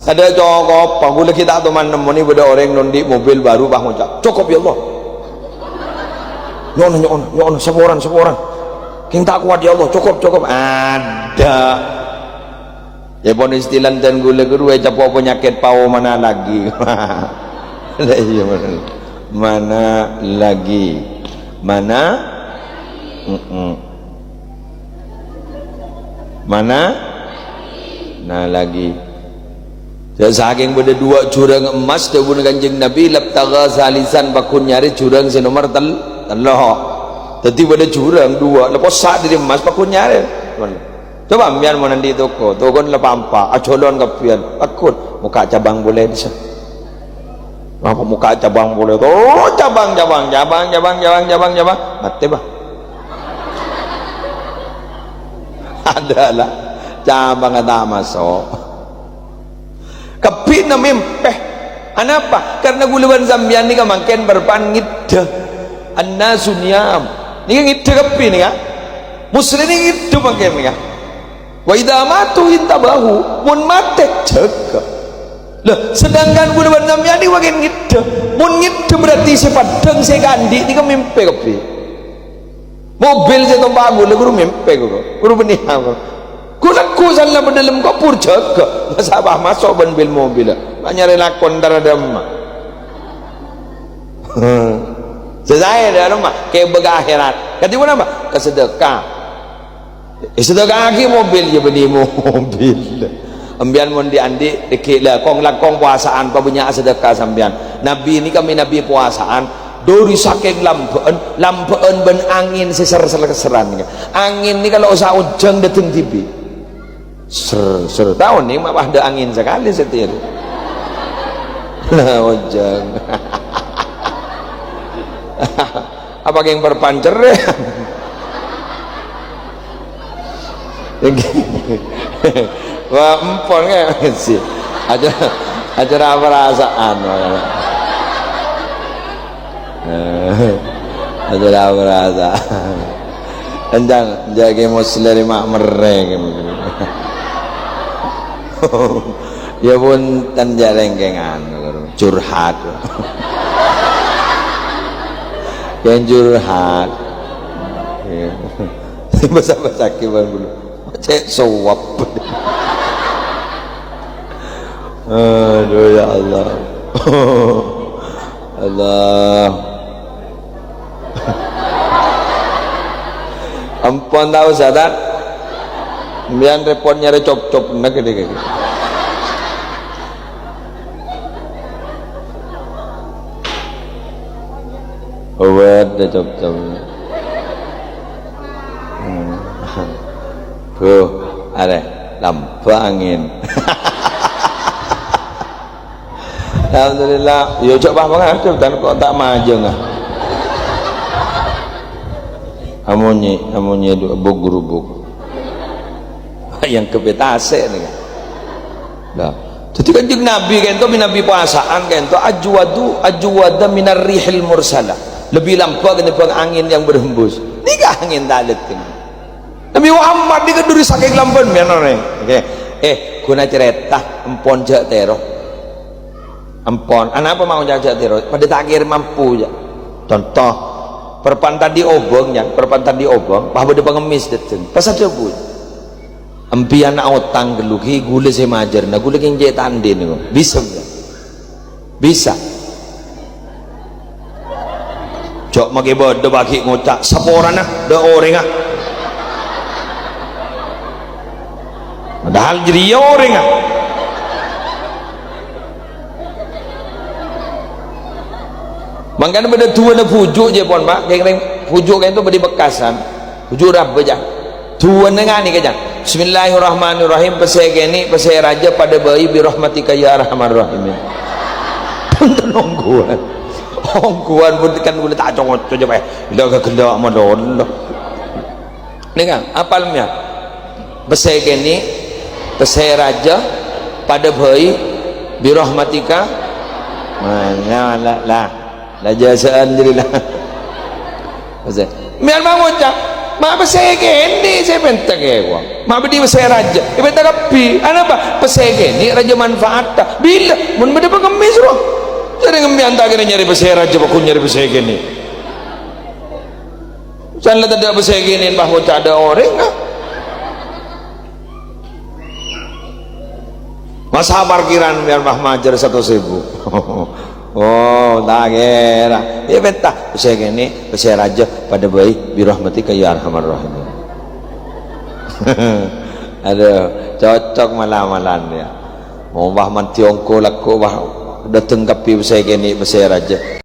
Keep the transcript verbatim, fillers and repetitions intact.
Adâ' cokop, aku lagi ta' toman nemmonè bâdâ orèng nondhi' mobil baru, pas ngoca', "Cokop, ya Allah." Nyo'on, nyo'on, nyo'on, saporan, saporan. Kèng ta' kowat, ya Allah, cokop, cokop. Adâ'. Ya pon istilah dan ghulâ ghâru ècapo' panyakèt pao mana lagi. Lah iyâ, mana, mana lagi. Mana? Mm-mm. Mana? Nah, lagi. Ya, sakèng bâdâ duwâ' jurâng emmas, dhâbuna Kanjeng Nabi, "Labtagha tsalisan," pagghun nyarè jurâng sè nomer tel-, tello'. Dhâddhi bâdâ jurâng duwâ', lepo sa' dâri emmas, pagghun nyarè. Coba, sampèyan mon andi' toko, tokona la pa'-empa', ajhâlân kabbhiyân, pagghun, mokka' cabang polè bisa. Apa mokka' cabang polè? Oh, cabang, cabang, cabang, cabang, cabang, cabang, cabang. Matè, bah. Adâ' la. Cabang ta' maso'. Kabbhina mèmpè. Anapa? Karna ghulâ bân sampèyan nèka mangkèn bârbâ'ân ngèddhâ. Annasu niyam. Nèka ngèddhâ kabbhi nèka. Muslim nèka ngèddhâ mangkèn nèka. Wa idza matu intabahu, mon matè, jâgâ. Lah, sedangkan ghulâ bân sampèyan nèka mangkèn ngèddhâ. Mon ngèddhâ berarti sè paddhâng, sè èkaandi' nèka mèmpè kabbhi. Mobil sè ètompa' ghulâ ghâru mèmpè ghâru. Ghâru bânnè apa? Ghulâ ghusalla bân dâlem kobhur jâgâ. Masa' pas maso' bân bil-mobilla. Pas nyarè lakon entar dâ' emma. Sè saè dâ' emma, kèbâ ka akhèrat. Kadhi ponapa? Ka sedekah. Èsedekahaghi mobil, ya bânnè mobil. Sampèyan mon dhi'-andhi', dhâggi' la kong-langkong powasa'an, pabânnya' sedekah sampèyan. Nabi nèka mè' nabi powasa'an, dhâri sakèng lambâ'ân, lambâ'ân bân angèn sè ser-, ser-, serran nèka. Angèn nèka la osa ojhân dâteng dhibi'. Ser, ser. Taon nèka ma' pas dâ' angèn sakalè sè ter. La ojhân. Apa kèng perpancer, ya? Wah, empon, ya, sih. Aja, aja ra perasaan, wah. Aja ra perasaan. Enjang, jagi muslim mak mereng. Ya pun, ten jareng kèng anu, curhat. Kèng curhat. Iya. Basa-basa kiban dulu. Cek suap. Aduh, ya Allah. Allah. Ampon tao, Ustaz. Mbiyan repot nyarè cop-cop nèk gede-gede. Owet deh cop-cop. Hmm. Bu, arè, lambâ' angèn. Alhamdulillah, ya cok apa ngadep dan kok tak majeng ah. Amonye, amonye du-, buk-gerubuk. Yang kepetase nih kan. Nah, jadi Kanjeng Nabi kento, Nabi puasaan kento, ajwadu, ajwada minar rihil mursala. Lebih lambâ' ketimbang angin yang berhembus. Nèka angin talet ini. Nabi Muhammad nèka dhuri sakèng lambâ'ân, mènore. Oke. Eh, ghuna carèta, empon jhâ' tèro. Empon. Anapa mau jhâ' tèro? Padâ ta' kèra mampu, jhâ'. Conto, perpan tadi obâng, jhâ'. Perpan tadi obâng, pas padâ pangemis dâteng. Pas adhâbu. Empiyan aotang ghâllu ghi, ghulâ sè majârna, ghulâ kèng cè' ta' andi' nèko. Bisa, jhâ'? Bisa. Jhâ' makè bâdâ bagi ngoca', "Saporana, dâ' orèngnga." Padahal jârèya orèngnga. Mangkana bâdâ duwâna bhuju', jhâ' pon, Pak. Kèng rèng bhuju' kento bâdâ bekasan. Bhuju' rabâ, jhâ'. Duwâna ngani kèjhâ. Bismillahirrahmanirrahim. Pèssè kènè', pèssè rajâ padâ bhâi bi rahmatika ya arhamar rahimin. Bhunten ongghuwân. Ongghuwân bhunten kan ghulâ ta' co-ngoco jhâ' bhâi. Ghellâ' ghellâ' malolo. Nèka, apal mèya? Pèssè kènè', pèssè rajâ padâ bhâi bi rahmatika. Nah, la, la. La jasaan jârèya la. Mèyan ma' ngoca', "Ma' pèssè kènè' sè pènta kèya, wong." Ma' bâdhi pèssè rajâ, èpènta kabbhi. Anapa? Pèssè kènè' rajâ manfaatta. Bilâ? Mon bâdâ pangemmès, rowa. Jârèya ngemmèyan ta' kèra nyarè pèssè rajâ, bâ' ghun nyarè pèssè kènè'. San la tadâ' pèssè kènè', bâ' ngoca' dâ' orèng, ah. Masa parkiran biar bâ' majâr satos èbu. Oh, ta' kèra. Iyâ, pènta. Pèssè kènè', pèssè rajâ, padâ bhâi, bi rahmatika ya arhamar rahimin. Adhu, cocok mala-malan, yâ. Mon bâ' mandhi ongghu lagghu, bâ' dâteng kabbhi pèssè kènè', pèssè rajâ.